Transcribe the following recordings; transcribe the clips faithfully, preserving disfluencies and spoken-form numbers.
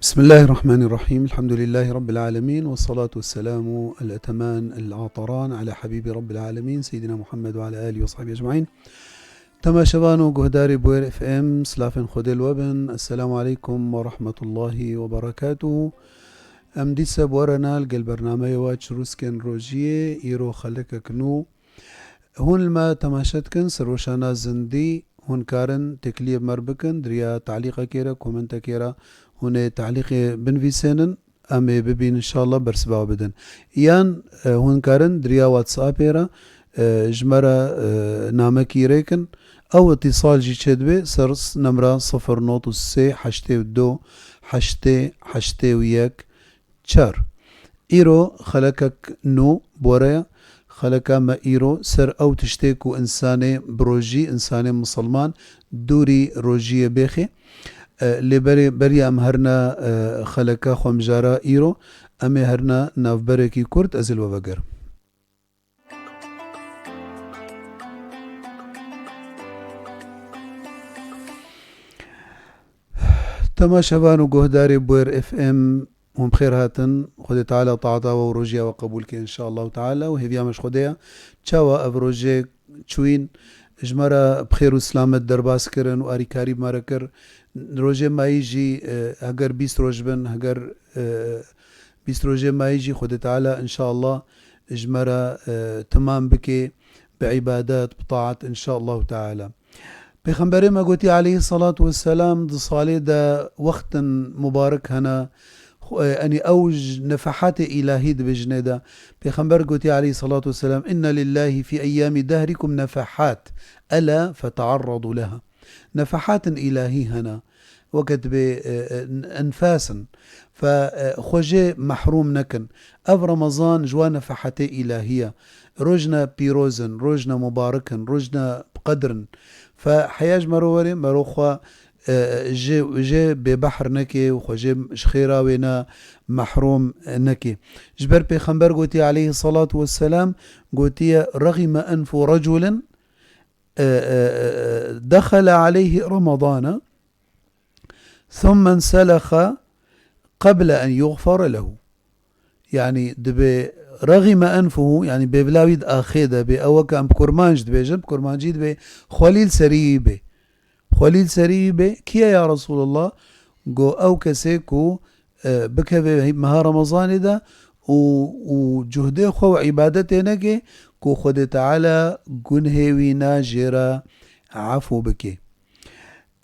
بسم الله الرحمن الرحيم. الحمد لله رب العالمين، والصلاة والسلام الأتمان الأعطران على حبيب رب العالمين سيدنا محمد وعلى آله وصحبه أجمعين. Temaşevan û guhdarê Bûyer F M, silafên Xwedê li we bin. Esselamu aleykum ve rahmetullahi ve berekatuhu. Em dîsa bi we re ne li gel bernameyê we Çirûskên Rojiyê, îro xelekek nû. Hûn li me temaşe dikin, ser weşana zindî, hûn karin têkiliyê bi me re bikin, di riya talîqekê re, komentekê re hûn ê talîqê binivîsênin, em ê bibînin, inşallah bersiva we bidin. Yan, e, hûn karin di riya WhatsAppê re, e, ji me re, e, namekî rêkin. Ew îtîsal jî çêdibe ser s-, nemra sifir not û sê heştê û du heştê heştê û yek çar. Îro xelekek nû bi we re ye. Xeleka me îro ser ew tiştê ku însanê bi rojî, însanê misilman dûrî rojiyê bêxê. E, lê berê, beriya em herine, e, xeleka xwe mijara îro, em ê herine navberekî kurt, ez ê li we vegerim. Temaşevan û guhdarê Bûyer F M, hûn bi xêr hatin. Xwedê Teala taata we û rojiya we qebûl ke, inşallah teala, û hêviya me ji Xwedê ye. Çawa ev rojê çûyîn, ji me re bi xêr û silamet derbas kirin û arîkarî bi me re kir. Rojê mayî jî, e, heger bîst roj bin, heger, e, bîst rojê mayî jî Xwedê Teala, inşallah, ji me re, e, timam bike bi îbadet, bi taat, inşallah teala. Pêxemberê me gotî aleyhissalatu vesselam, di salê de wextin mubarek hene, xwe-, e, enî ew ji nefehatê îlahî dibêjinê de. Pêxember gotî aleyhissalatu vesselam, "Inne lillahi fi eyyami dehrikum nefehat, ela fetearradu leha." Nefehatin îlahî hene, weke dibê, e, e, enfas in. Fe, e, xwe jê mehrûm nekin. Ev Remezan ji wan nefehatê îlahî ye. Rojne pîroz in, rojne mubarik in, rojne bi qedr in. Fe heya ji mero were, mero xwe, e, jê, jê bêbehr neke û xwe jê ji xêra wê ne mehrûm neke. Ji ber Pêxember gotî aleyhi salatu vesselam, gotiye, "Rexîme enfu reculin, e, e, e, dexele aleyhi Remedana, thumme enselexe qeble en yuxfere lehu." Yanî dibê rexîme enfuhu, yanî bêvila wî di axê de bê, ew weke em bi kurmanc dibêjin, bi kurmancî dibê xwelî li serî wî bê. Xwelî li serî wî bê. Kî ye ya Resulullah? Go ew kesê ku, e, bikeve meha Remezanê de û, û cuhdê xwe û îbadetê neke ku Xwedê Teala gunhê wî ne jê re efû bike.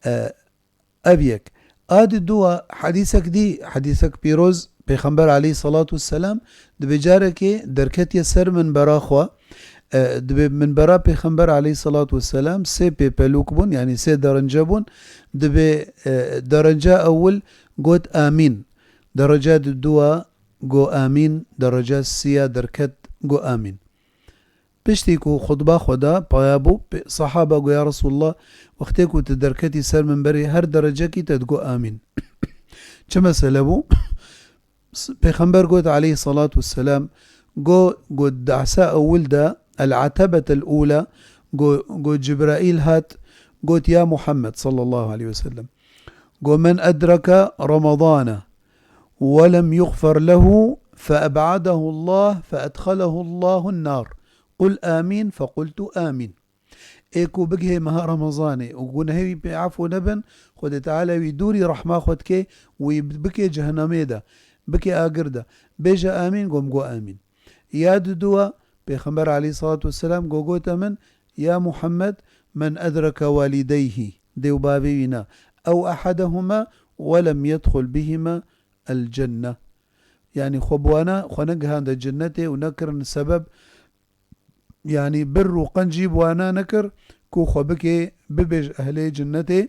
E, Ev yek. A di dua hedîsek dî, hedîsek pîroz, Pêxember aleyhissalatu vesselam dibê carekê derketiye ser minbera xwe, e, dibê minbera Pêxember aleyhissalatu vesselam sê pêpelûk bûn, yanî sê derence bûn, dibê, e, derece ewil got, "Amîn." Derece di dua go, "Amîn." Derece siya derket go, "Amîn." Piştî ku xutba xwe da, paya bû, pê-, sahaba got, "Ya Resulullah, wextê ku tu derketî ser minberê, her derecekî te digot amîn." Çi mesele bû? S-, Pêxember got aleyhissalatu vesselam, go, go dehsa ewil de, el-atebetel ula, go, go Cibraîl hat, got, "Ya Muhammed sallallahu aleyhi ve sellem." Go, "Men edreke Ramadana ve lem yuxfer lehu fe eb'adehu Allah fe edxelehu Allahun nar. Qul amîn." Fequltu amîn. Ê ku bigihê meha Remezanê û gunehê wî pê efû nebin, Xwedê Teala wî dûrî rehma xwe dike, wî bike cehennemê de, bike agir de. Bêje amîn, go min got amîn. Ya dudua, Pêxember aleyhissalatu vesselam go gote min, "Ya Muhammed, men edreke walideyhi." Dê û bavê wî ne. "Ew ehedehuma ve lem yedxul bihima el cenne." Yanî xwe bi wana, xwe negihande cennetê û nekirin sebeb, yanî bir û qencî bi wana nekir ku xwe bike, bibêj ehlê cennetê.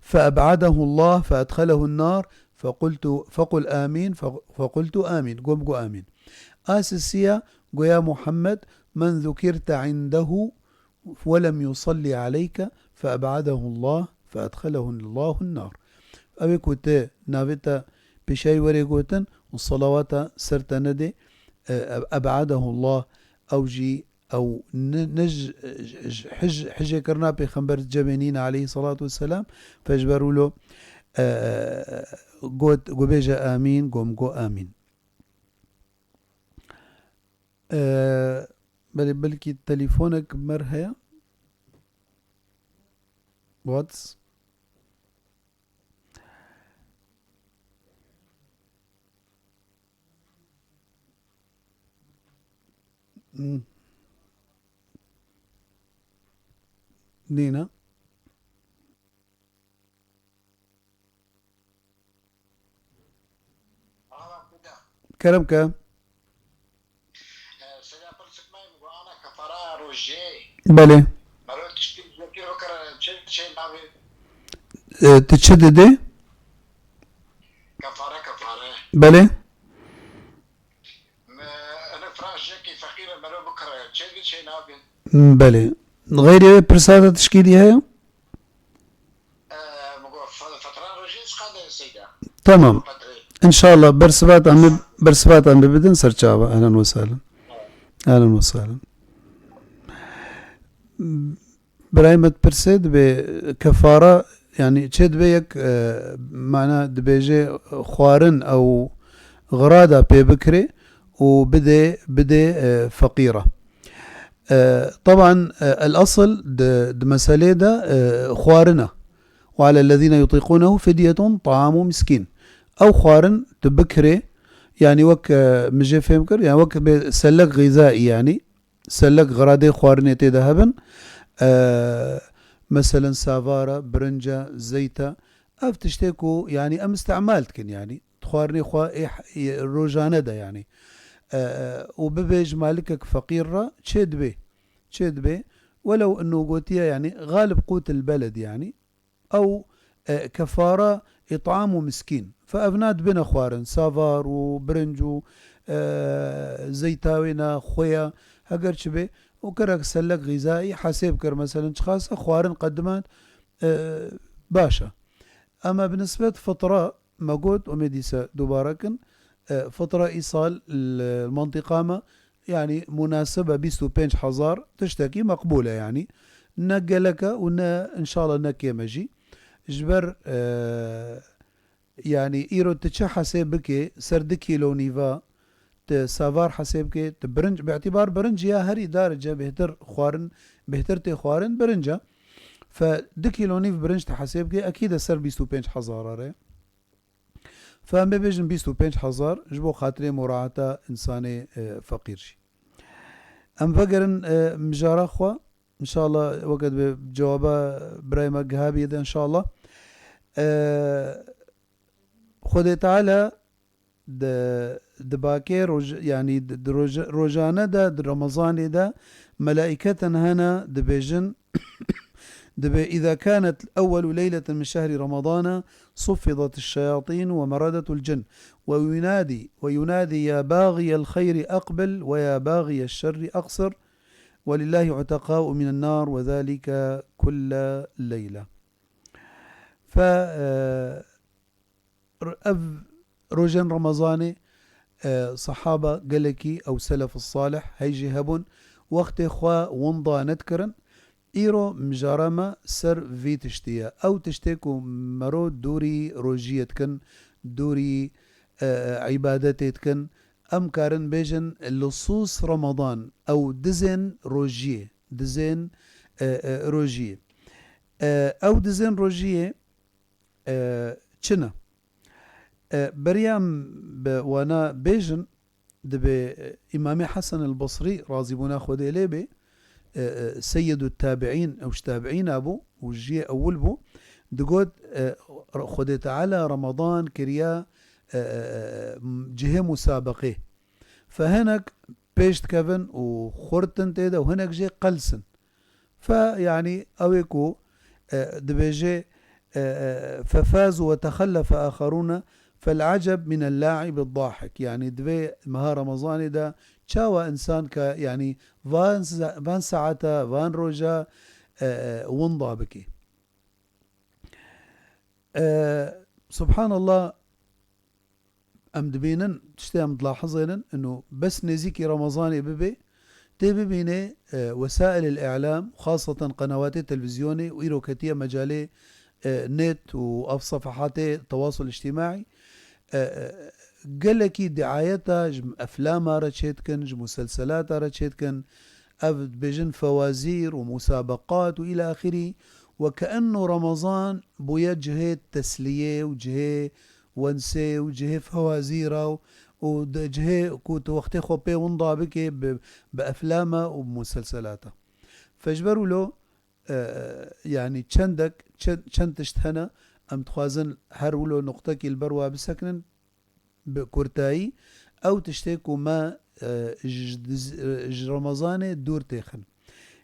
Fe eb'adehu Allah fe edxelehu nar, fequltu, fequl amîn, fe-, fequltu amîn. Go min got amîn. A sisiya, go ya Muhammed, men zukirte indehu ve lem yusalli aleyke fe eb'adehu Allah fe edxelehu Allahun nar. Ew ê ku te navê te pêşayî were gotin û salawata ser te nedê, e, eb-, eb'adehu Allah, ew jî ew ne, ne ji, ji, ji hij-, hijê kirina Pêxember cebê nîne aleyhissalatu vesselam, fe ji ber wilo, e, got, got bêje amîn, got min got amîn. E, belê belkî telefonek mer heye. What's? Hmm. Nîne. Kerem ke. Belê. E, tu çi didê? Belê. Belê. Xeyrê wê pirsa te tişkî dî heye? Tamam. İnşallah bersivat em, bersivat em bibidin ser çava. Ehlen ve sahlen. Ehlen ve sahlen. Birayê me dipirsê, dibê kefara, yani çê dibê yek, e, mana dibêje xwarin ew xirada pê bikirê û bidê, bidê, e, feqîra. E, taban, e, el asıl di, di meselê de, e, xwarin e. Ve alellezîne yutîqûnehu fidyetun taamu miskîn. Ew xwarin tu bikirê, yani wek, e, min jê fêm kir, yani wek bê selek xîzaî yani, selek xiradê xwarinê tê de hebin, e, meselen savara, birinca, zeyta, ev tiştê ku yani em îstimal dikin yani, di xwarinê xwe ê, ê rojane de yani. E, e, û bibê ji malikek feqîr re çê dibê, çê dibê, welew ino gotiye yani, galib qutil beled yani, ew, e, kefara ît'amu miskîn. Fe evna dibine xwarin, savar û birinc û, e, zeyta wêna, xweya, heger çi bê, û kerek selek xîzaî hesêb kir, meselen, çiqas e xwarin qediman, e, baş e. Ema bi nisbet fitra, me got, umê dîse dubare kin, e, fitra îsal li mentiqa me, yani munasib e, bîst û pênc hezar tiştekî meqbûl e yani. Ne gelek e û ne, înşallah, ne kêm e jî. Ji ber, e, yani îro tu çi hesê bikê, ser du kîlo nîva, tu savar hesê bikê, tu birinc, bi îtîbar birinc ya herî darece bêhtir xwarin, bêhtir tê xwarin birinc e. Fe du kîlo nîv birinc tu hesê bikê, ekîd e ser bîst û pênc hezar re. Fe em bibêjin bîst û pênc hezar ji bo xatirê muraeta însanê, e, feqîr jî. Em vegerin, e, mijara xwe. Înşallah weke dibe cewaba birayê me gihabiyê de înşallah. E, Xwedê Teala di, di bakê roj-, yani di, di roj-, rojane de, di Remezanê de melaîketen hene dibêjin, Dibe, إذا كانت أول ليلة من شهر رمضان صفدت الشياطين ومردة الجن وينادي، وينادي: يا باغي الخير أقبل ويا باغي الشر أقصر ولله عتقاء من النار وذلك كل ليلة. Fe, e, r-, ev rojên Remezanê, e, sehaba gelekî ew selef salih hey jî hebûn, wextê xwe winda nedikirin. Îro mijara me ser vî tiştî ye. Ew tiştê ku mero dûrî rojiyê dikin, dûrî, e, e, îbadetê dikin, em karin bêjin lixsûs Remezan, ew dizên rojiyê, dizên, e, e, rojiyê. E, ew dizên rojiyê, e, çi ne? E, beriya em bi wana bêjin, dibe, e, Îmamê Hesen el Basrî, razîbûna Xwedê lê bê, e, e, Seyyidut Tabiîn, ew ji tabiîna bû û jiyê ewil bû, digot, e, Xwedê Teala Ramadan kiriya, e, e, e, cihê musabeqê. Fe hinek pêş dikevin û xurt in tê de û hinek jê qels in. Fe, yanî, ew ê ku, e, dibêje, e, e, "Fefazu ve texellefe axerûne, fel aceb minel la'ibi dahik." Yanî, divê meha Remezanê de çawa însan ke, yanî, van sa-, van saeta, van roja, e, e, winda bike. E, Subhanallah, em dibînin, tiştê em dilahizênin, ino bes nêzîkî Remezanê bibe, tê bibînê, e, wesailil îlam, xaseten qenawatê televîzyonê û îro ketiye mecalê, e, net û ev sefehatê tewasul îctîmaî, e, e, gelekî diayeta ji eflama re çêdikin, ji muselselata re çêdikin, ev dibêjin fewazîr û musabeqat û îlâ axirî, we keenno Remezan bûye cihê tesliyê û cihê wensê û cihê fewazîra û, û di cihê ku tu wextê xwe pê winda bikê bi, bi eflama û muselselata. Fe ji ber wilo, e, yanî çendek, çend, çend tişt hene, em dixwazin her wilo nuqtekî li ber wa bisekinin, bi kurtayî, ew tiştê ku me, e, ji, ji, ji Remezanê dûr têxin.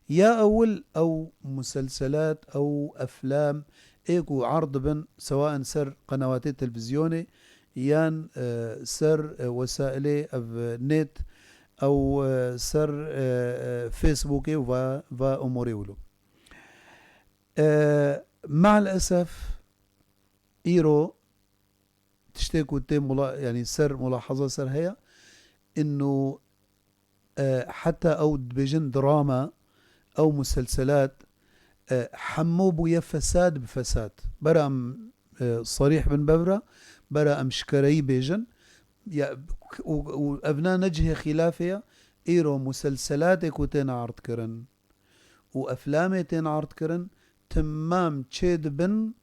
Ya ewil ew muselselat, ew eflam ê ku erd dibin, sewaen ser qenawatê televîzyonê, yan, e, ser, e, wesailê ev net, ew, e, ser, e, e, Facebookê û va, va umurê wilo. E, maalesef îro tiştê ku tê mula-, yanî ser mulahaza ser heye, inu, e, heta ew dibêjin drama, ew muselselat, e, hemû bûye fesad bi fesad. Bera em, e, serîh bin bevra, bera em şikereyî bêjin, ya, û, û evna ne cihê xîlafê ye, îro muselselatê ku tên erd kirin, û eflamê tên erdkirin, timam çêdibin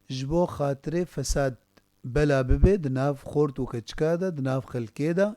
ji bo xatirê fesad bela bibe di nav xort û keçika de, di nav xelkê de.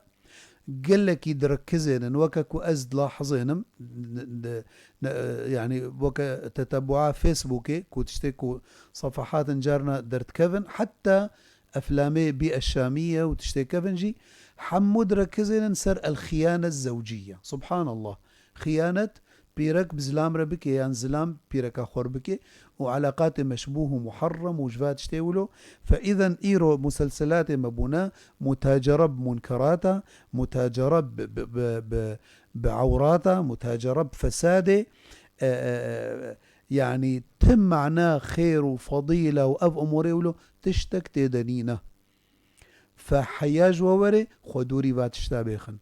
Gelekî direkizênin, weke ku ez dilahizênim, n-, n-, n-, yanî weke tetebua Facebookê, ku tiştê ku sefehatin carna derdikevin, heta eflamê Bî Eşşamiye û tiştê kevin jî, hemû direkizênin ser el-xiyanet zewciye. Subhanallah. Xiyanet pîrek bi zilam re bike yan zilam pîreka xwe re bike û eleqatê meşbûh û muherrem û ji va tiştê wilo. Fe îzen îro muselselatê me bûne mutacere bi munkerata, mutacere bi, bi, bi, bi, bi ewrata, mutacere bi fesadê. E, e, e, yanî ti mana xêr û fedîle û ev umurê wilo tiştek tê de nîne. Fe heya ji we were xwe dûrî va tişta bêxin.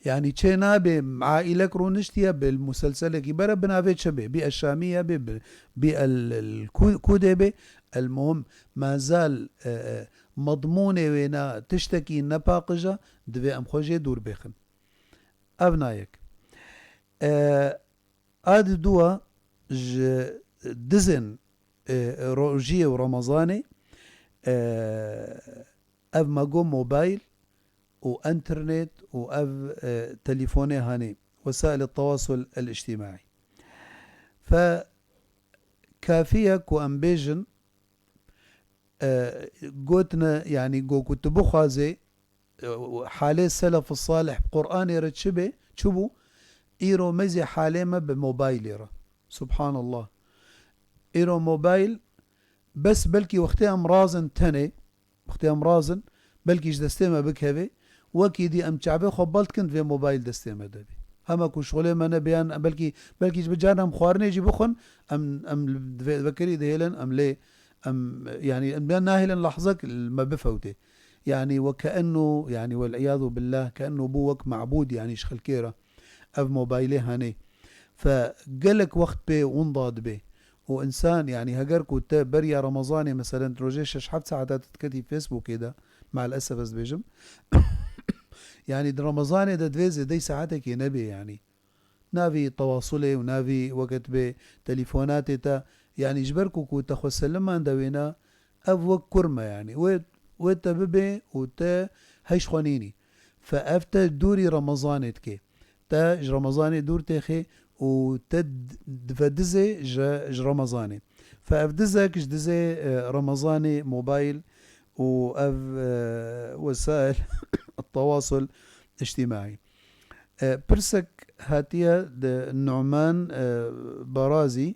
Yanî çê nabe aîlek rûniştiye bi muselselekî bere bi navê çi bê? Bî Eşşamiye bê, bi, bî el, el ku-, kudê bê. El muhim, mazal, e, e, medmûnê wê na tiştekî nepaqij e, divê em xwe jê dûr bêxin. Ev nayek. E, a di dua ji dizên, e, rojiyê û Remezanê, e, ev me got mobayl û enternet û ev, e, telîfonê hanê, wesail tewasul el-îctîmaî. Fe kafî ye ku em bêjin, e, gotine, yanî go ku tu bixwazê, e, halê selef salih bi Qur'anê re çi bê, çi bû, îro mezê halê me bi mobaylê re. Subhanallah. Îro mobayl, bes belkî wextê em razin tenê, wextê em razin, belkî ji destê me bikeve, wekî dî em çavê xwe bal dikin, divê mobayl destê me de bî. Hema ku şixulê me nebe yan belkî, belkî ji bi carna em xwarinê jî bixwin, em, em li divê vekirî dihêlin, em lê, em, yanî em yan nahêlin lahzek li me bifewtê. Yanî we keenno, yanî wel'iyadu billah, keenno bû wek mabûd, yanî ji xelkê re. Ev mobaylê hanê. Fe gelek wext pê winda dibe. Û însan, yanî heger ku te beriya Remezanê, meselen, rojê şeş heft saeta tu diketî Facebookê de, maalesef ez dibêjim, yanî di Remezanê de divê zêdey saetekê nebê, yanî navî tewasulê û navî weke tu bê telîfonatê te, yanî ji ber ku, ku te xwe seliman de wêna, ev wek kurm e, yanî wê, wê te bibê û te hej xwe nînî. Fe ev te dûrî Remezanê dike. Te ji Remezanê dûr têxê û te d-, dife dizê ji, ji Remezanê. Fe ev dizek ji dizê, e, Remezanê, mobayl û ev, e, wesail tewasul îctîmaî. E, pirsek hatiye di Numan, e, Barazî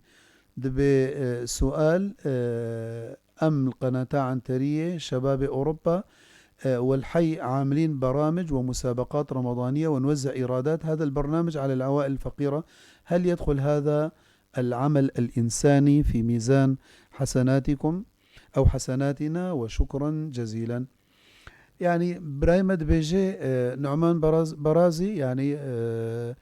dibê, e, sual, e, أم القناة عنترية شباب أوروبا، آه، والحي عاملين برامج ومسابقات رمضانية ونوزع إيرادات هذا البرنامج على العوائل الفقيرة، هل يدخل هذا العمل الإنساني في ميزان حسناتكم أو حسناتنا؟ وشكرا جزيلا. Yani, birayê me dibêje, e, Numan Baraz-, Barazî, yani, e,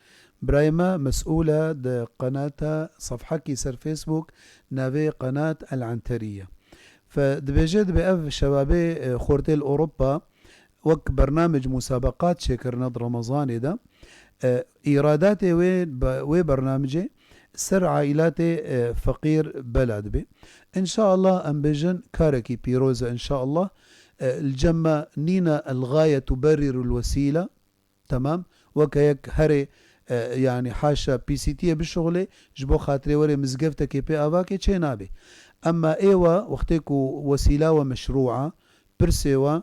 Birayê me mesûl e di qenata sefhekî ser Facebook, navê qenat El Enteriye. Fe dibêje, dibê ev şebabê, e, xortê li Ewropa wek bernamec musabeqat çêkirine di Remezanê de. E, îradatê wê be-, wê bernamicê ser aîlatê, e, feqîr bela dibe. Înşaallah em bêjin karekî pîroz e, înşaallah. E, li cem me nîne el-gaye tuberrîrul wesîle. Temam. Weke yek herê, e, yanî haşa P C T'yê bişuxulê, ji bo xatirê werê mizgeftekê pê avakê çê nabe. Emma êwa wextê ku wesîla we meşrû a, pirsê we,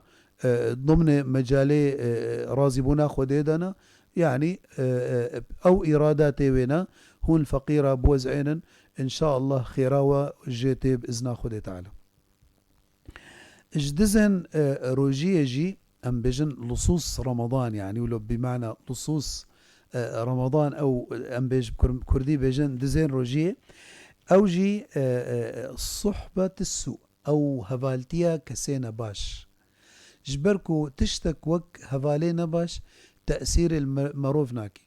e, dimnê mecalê, e, razîbûna Xwedê de ne, yanî, e, e, ew îradatê wê ne, hûn feqîra biwez'ênin, înşaallah xêra we jê tê bi izna Xwedê Teala. Ji dizên, e, rojiyê jî em bêjin lusûs Ramadan, yanî wilo bi mana lusûs, e, Ramadan ew em bêj-, kur-, kurdî bêjin dizên rojiyê, ew jî, e, e, suhbet su, ew hevaltiya kesê nebaş. Ji ber ku tiştek wek hevalê nebaş tesîrê li me-, merov nake.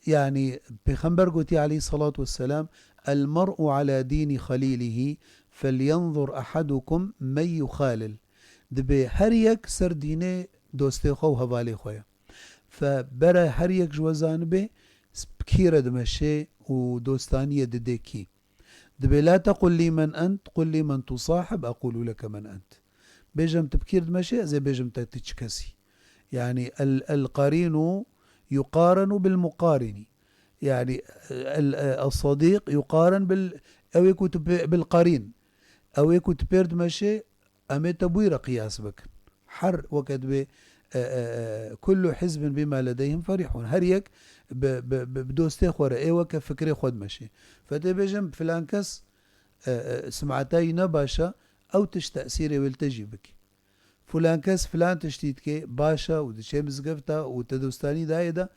Yanî Pêxember gotî aleyhissalatu vesselam, "El mer'u ala dînî xalîlihî, felyenzur ahadukum men yuxalil." Dibê her yek ser dînê dostê xwe û hevalê xwe ye. Fe bere her yek ji we zanibe bi kî re dimeşê û dostaniyê didê kî. Dibê, "La tequl lî men ent, qul lî men tusahib, equlu leke men ent." Bêjim tu bi kî re dimeşê, ez ê bêjim te tu çi kesî. Yanî el, el qarînu yuqarenu bil muqarini. Yanî el, el, el sadîq yuqaren bil, ew ê ku tu pê, bil qarîn. Ew ê ku tu pê re dimeşê, em ê te bûyî re qiyas bikin. Her weke dibê, e, e, e, kullu hizbin bima ledeyhim ferihun. Her yek bi, bi, bi, bi dostê xwe re, ê weke fikrê xwe dimeşê. Fe tê bêjim filan kes, e, e, simata wî ne baş e, ew tişt tesîrê wê li te jî bike. Filan kes filan tiştî dike, baş e û diçe mizgefta û te dostanî dayê de,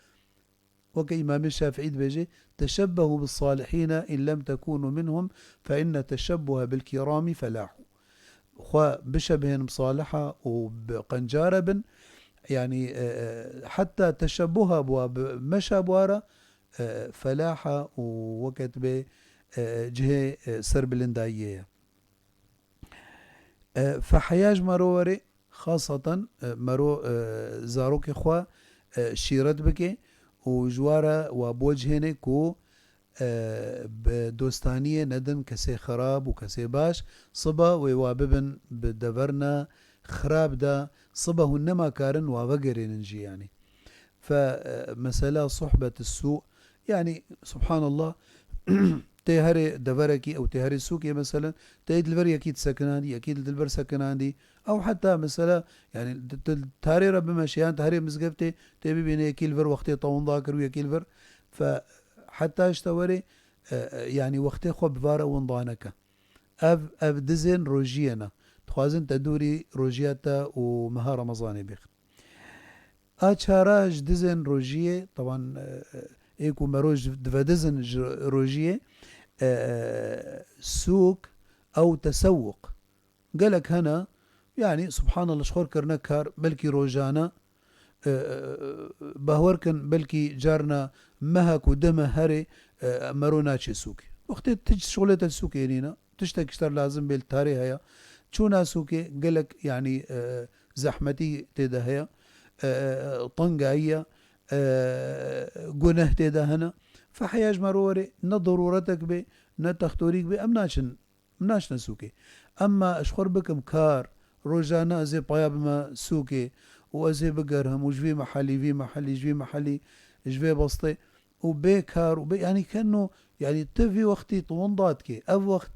Weke Îmamê Şafîî dibêje, "Teşebbehu bis-salihîne in lem tekûnû minhum, fe inne teşebbuhe bil-kîramî felahû." Xwe bişebihên bi saliha û bi qencare bin, yanî, e, e, heta teşebbuha bi wa, bi meşa bi wa re, e, felaha û weke dibê, e, cihê, e, serbilindayiyê ye. E, fe heya ji mero were, xaseten, e, mero, e, zarokê xwe, e, şîret bike û ji wa re wa bicihêne ku, e, bi dostaniyê nedin kesê xerab û kesê baş, siba wê wa bibin bi deverna xerab de, siba hûn nema karin wa vegerênin jî, yanî. Fe, e, mesela sohbet su, yanî, subhanallah, tê herê deverekî ew tê herê sûkê, meselen, tê dilber yekî disekinandî, yekî dilber sekinandî, ew heta mesela, yanî, di, di tarê re bimeşe, yan tarê mizgeftê, tê bibîne yekî li vir wextê te winda kir û yekî li vir. Fe, heta ji te werê, e, e, yanî, wextê xwe bi vare winda neke. Ev, ev dizên rojiyê ne. Dixwazin te dûrî rojiya te û meha Remezanê bêxin. A çara ji dizên rojiyê, teban, e, ê ku mero ji, divedizin ji rojiyê, e, sûk ew tesewuq. Gelek hene, yanî, subhanallah, ji xwe kirine kar, belkî rojane, e, e, bawer kin, belkî carna mehek û deh meh herê, e, mero naçê sûkê. Wextê tu şixulê te sûkê nîne, tiştek ji te re lazim bê li tarê heye. Çûna sûkê gelek, yanî, e, zehmetî tê de heye, e, e, tengayî ye, e, guneh tê de hene. Fe heya ji me re were, ne derûretek bê, ne textorîk bê, em naçin, em naçine sûkê. Emma ez ji xwe re bikim kar, rojane ez ê paya bime sûkê û ez ê bigerhim û ji vî mehelî, vî mehelî, ji vî mehelî, ji vê bistê û bê kar û bê, yanî, keno, yanî, tu vî wextî tu winda dikê. Ev wext,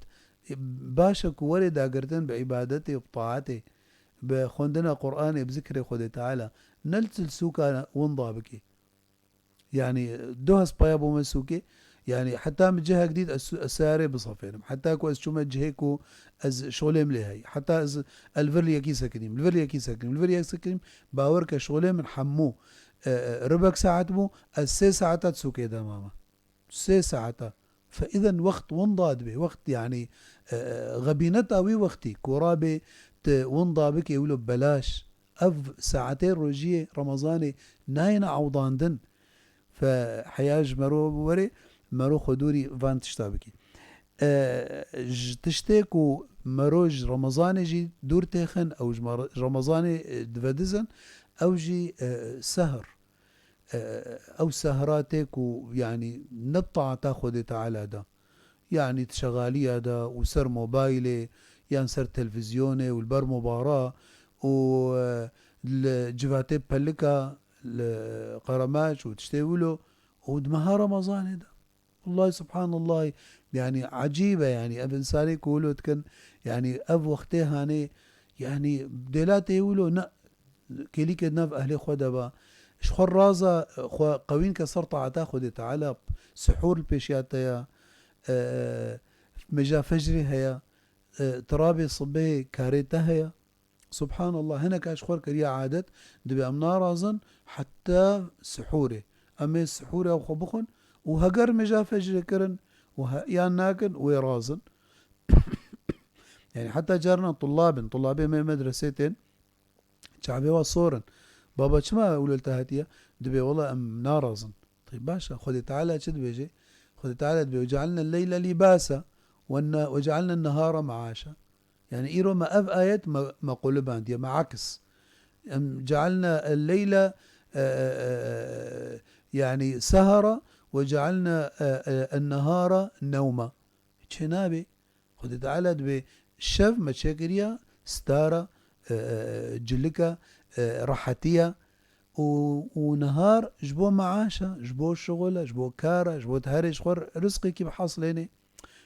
e, baş e ku were dagirtin bi îbadetê û bi taetê, bi xwendina Qur'anê, bi zikrê Xwedê Teala. Ne li til sûka winda bikê. Yanî, duh ez paya bûme sûkê. Yanî, heta min cihek dît, ez, ez seyarê bisefênim. Heta ku ez çûme cihê ku ez şolêm lê heyî. Heta ez, ez li vir li yekî sekinîm, li vir li yekî sekinîm, li vir yekî sekinîm. Bawer ke şolê min hemû, e, e, ribek saet bû, ez sê saeta di sûkê de mame. Sê saeta. Fe îzen wext winda dibe. Wext, yanî, e, e, xebîneta wî wextî ku rabe tu winda bikê wilo belaş. Ev saetê rojiyê Remezanê nayêne ewdandin. Fe heya ji mero were, mero xwe dûrî van tişta bikî. E, ji tiştê ku mero ji Remezanê jî dûr têxin, ew ji Mer-, Remezanê, e, divedizin, ew jî, e, sehr. E, ew sehra tê ku, yanî, ne bi taata Xwedê Teala de. Yanî, di şexaliya de û ser mobaylê, yan ser televîzyonê û li ber mobara û, e, li civatê pelika, li qeremaç û tiştê wilo û di meha Remezanê de. Wallahi subhanallah, yanî ecîb e, yanî ev insanê ku wilo dikin, yanî ev wextê hanê, yanî dêlatê wilo ne kêlîkê di nav ehlê xwe de ba. Ji xwe raza xwe qewîn ke ser taata Xwedê Teala, sihûr li pêşiya te ya, e, meja fecrê heye, e, tirabê sibê karê te heye. Subhanallah, hinek ji xwe kiriye adet, dibê em narazin heta sihûrê. Em ê sihûrê xwe bixwin û heger meja fecrê kirin û he-, yan nakin, wê razin. Yani heta carna tullab in, tullabê me medresê tên, çavê wa sor in. Baba, çima ew li te hatiye? Dibê, wela em narazin. Tayyib, baş e. Xwedê Teala çi dibêje? Xwedê Teala dibê, "Ve cealna leyla libasa, ve ne-, ve cealna nehara meaşa." Yani îro me ev ayet me, me qulibandiye, me aks. Em cealna el-leyla, e, e, e, yani sehara, ve cealna, e, e, en-nehara nevma. Çê nabê. Xwedê Teala dibê şev me çêkiriya stara, e, e, cilika, e, rehetiya û, û nihar ji bo meaşa, ji bo şixula, ji bo kara, ji bo herê ji xwe rizqekî bihasilênê.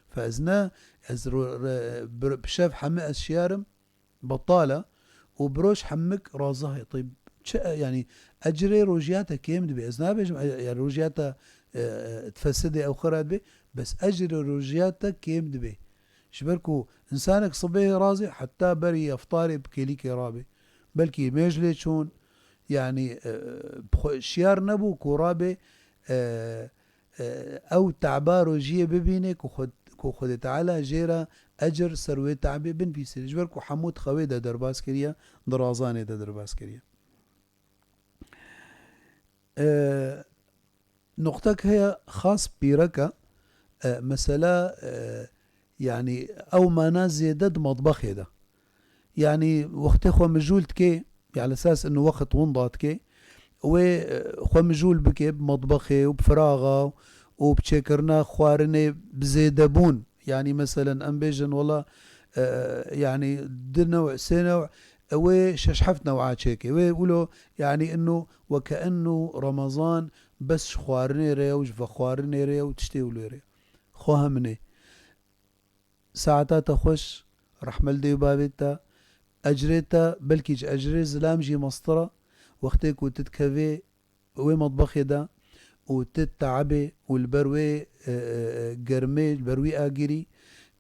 Fe ez ne, ez ro-, re-, bir-, bi şev hemî ez şiyar im, betal e û bi roj hemik razahê. Tîb çi, e, yanî ecrê rojiya te kêm dibe. Ez nabêjim, e, e, rojiya te, e, e, fesidê ew xira dibe, bes ecrê rojiya te kêm dibe. Ji ber ku insanek sibehê razê heta berî eftarê bi kêlîkê rabe. Belkî mêj lê çûn, yanî, e, bi xwe şiyar nebû ku rabe, e, e, ew teba rojiyê bibîne ku xwe, ku Xwedê Teala jê re ecir ser wê tebê binivîsîne. Ji ber ku hemû di xewê de derbas kiriye, di razanê de derbas kiriye. E, nuqtek heye xas pîrek e, e, mesela, e, yanî ew mana zêde di metbexê de. Yanî wextê xwe mijûl dike, ya li esas inu wext winda dike, wê, e, xwe mijûl bike bi metbexê û bi firaxa û bi çêkirina xwarinê bi zêdebûn. Yanî meselen em bêjin wela, e, yanî du new, sê new, e, wê şeş heft newa çêke. Wê wilo yanî inu weke inu Remezan bes ji xwarinê re ye û ji vexwarinê re ye û tiştê wilo re ye. Xwe hemine. Saeta te xweş, rehme li dê û bavê te, ecrê te, belkî ji ecrê zilam jî mestir e, wextê ku tu dikevê wê metbexê de û tu teebê û li ber wê, e, e, e, germê, li ber wî agirî,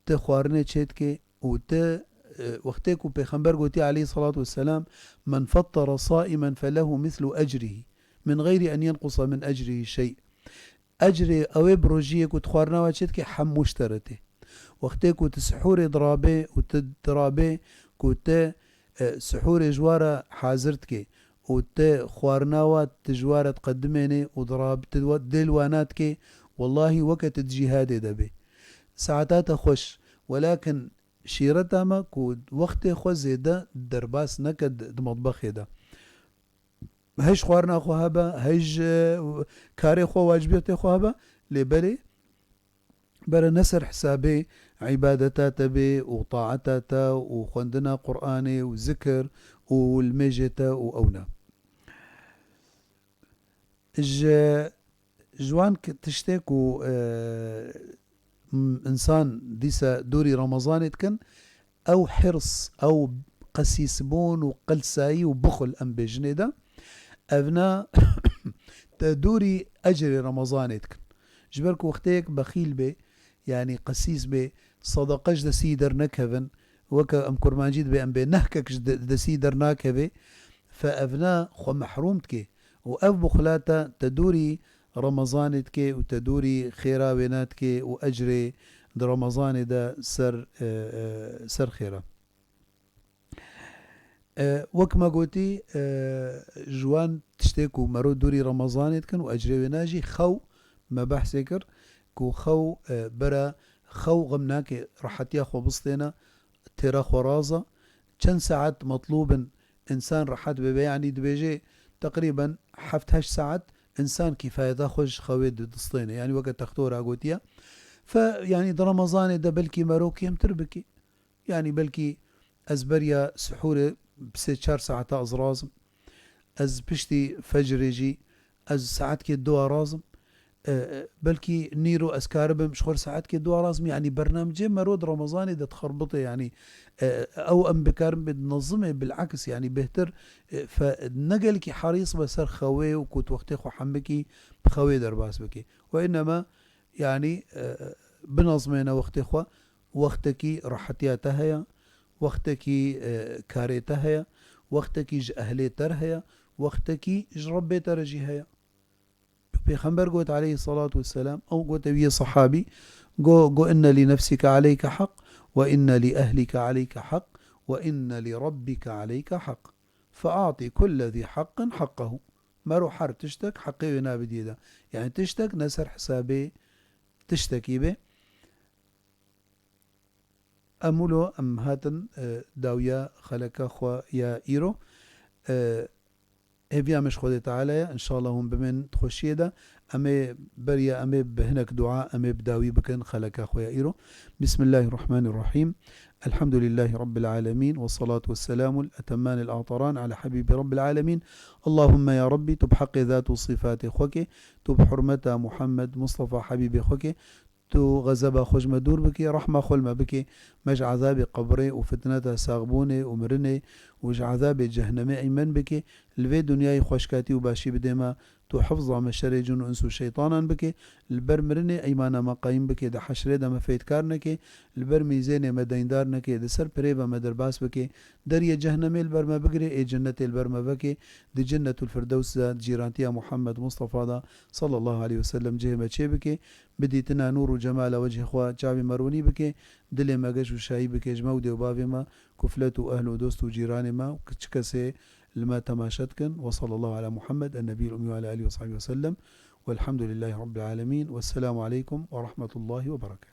tu xwarinê çêdikê û tu, e, wextê ku Pêxember gotiye aleyhissalatu vesselam, "Men fettara saimen felehu mislu ecrihi, min gayri en yenqusa min ecrihi şey." Ecrê ew ê bi rojiyê ku tu xwarina we çêdikê hemû ji te re tê. Wextê ku tu sihûrê dirabê û tu dirabê ku tu, e, sihûrê ji we re hazir dikê û tu xwarina we tu ji we re diqedimênê û dirab-, tu wa-, dê li we nadikê, wellahî weke tu di cîhadê de bê. Saeta te xweş. Welakin şîreta me ku wextê xwe zêde derbas neke di, di metbexê de. Hej xwarina xwe hebe, hej, e, karê xwe, wacibiyetê xwe hebe, lê belê bere ne ser hesabê îbadeta te bê û taeta te û xwendina Qur'anê û zikir û limêjê te û ewna. Ji, ji wan ki tiştê ku, e, m-, insan dîsa dûrî Remezanê dikin, ew hirs, ew qesîsbûn û qelsayî û bixul em bêjinê de, evna te dûrî ecrê Remezanê dikin. Ji ber ku wextê yek bexîl bê, yanî qesîs bê, sedeqe ji destî dernekevin, weke em kurmancî dibê em bê nehkek ji de-, destî dernakevê, fe evna xwe mehrûm dike û ev bixula te, te dûrî Remezanê dike û te dûrî xêra wê nadike û ecrê di Remezanê de ser, e, e, ser xêra. E, wek me gotî, e, ji wan tiştê ku mero dûrî Remezanê dikin û ecrê wê najî xew me behsê kir ku xew, e, bera xew xem nake rehetiya xwe bistêne, têra xwe raza. Çend saet metlûb in însan rehet bibe, yanî dibêje teqrîben heft heşt saet însan kîfayeta xwe ji xewê di-, distêne. Yanî weke textora gotiye. Fe, yanî di Remezanê de belkî mero kêmtir bike. Yanî belkî ez beriya sihûrê bi sê çar saeta ez razim. Ez piştî fecrê jî ez saetkê dua razim. E, belkî nîro ez karibim ji xwe saetkê dua razim. Yanî bernamecê mero di Remezanê de dixerbite. Yanî, e, ew em bikarin bê dinezimê, bil'aks, yanî bêhtir, e, fe-, ne gelkî herîs be ser xewê û ku tu wextê xwe hembikî bi xewê derbas bikî. Ve înema, yanî, e, binezmêne wextê xwe, wextekî rehetiya te heye, wextekî, e, karê te heye, wextekî ji ehlê te re heye, wextekî ji Rebbê te re jî heye. Pêxember got aleyhî selatu wesselam, ew gote wî yê sehabî, go, go, inne li nefsike aleyke haq, ve inne li ehlike aleyke haq, ve inne li Rebbike aleyke haq. Fe'ati kulle zî haqqin haqqehu. Mero her tiştek heqê wê nabidiyê de. Yanî tiştek ne ser hesabê tiştekî be. Em wilo em hatin, e, dawiya xeleka xwe ya îro. E, hêviya me ji Xwedê Teala ye, înşallah hûn bimên di xweşiyê de. Em ê beriya, em ê bi hinek dua, em ê bi dawî bikin xeleka xwe ya îro. Bismillahirrahmanirrahîm. Elhamdülillahi Rabbil alemin. Ve salatu ve selamul etemmanil ataran ala habibi Rabbil alemin. Allahümme ya Rabbi, tu bi heqê zat û sifatê xwe ke, tu bi hurmeta Muhammed Mustafa Habibê xwe ke, tu xezeba xwe ji me dûr bikî, rehma xwe li me bikî, me ji ezabê qebrê û fitneta saxbûnê û mirinê û ji ezabê cehnemê eymen bikî, li vê dinyayê xweşkatî û başî bidê me, tu hifza me şerê cin û ins û şeytanan bikî, li ber mirinê eymana me qayîm bikî, di heşrê de me fêtkar nekê, li ber mîzênê me deyndar nekê, di ser pirê ve me derbas bikê, deriyê cehnemê li ber me bigirê, ê cennetê li ber me vekê, di Cennetul Firdews de, di cîrantiya Muhammed Mustafa de, sallallahu aleyhi ve sellem, cihê me çê bikê, bi dîtina nûr û cemala wecihê xwe çavê me ronî bikê, dilê me geş û şahî bikê ji me û dê û bavê me, kuflet û ehl û dost û cîranê me û çi kesê li me temaşe dikin. Ve sallallahu ala Muhammed, en nebiyil ummi ve ala alihi ve sahbihi ve sellem. Velhamdülillahi Rabbil alemin. Vesselamu aleykum ve rahmetullahi ve berekatuhu.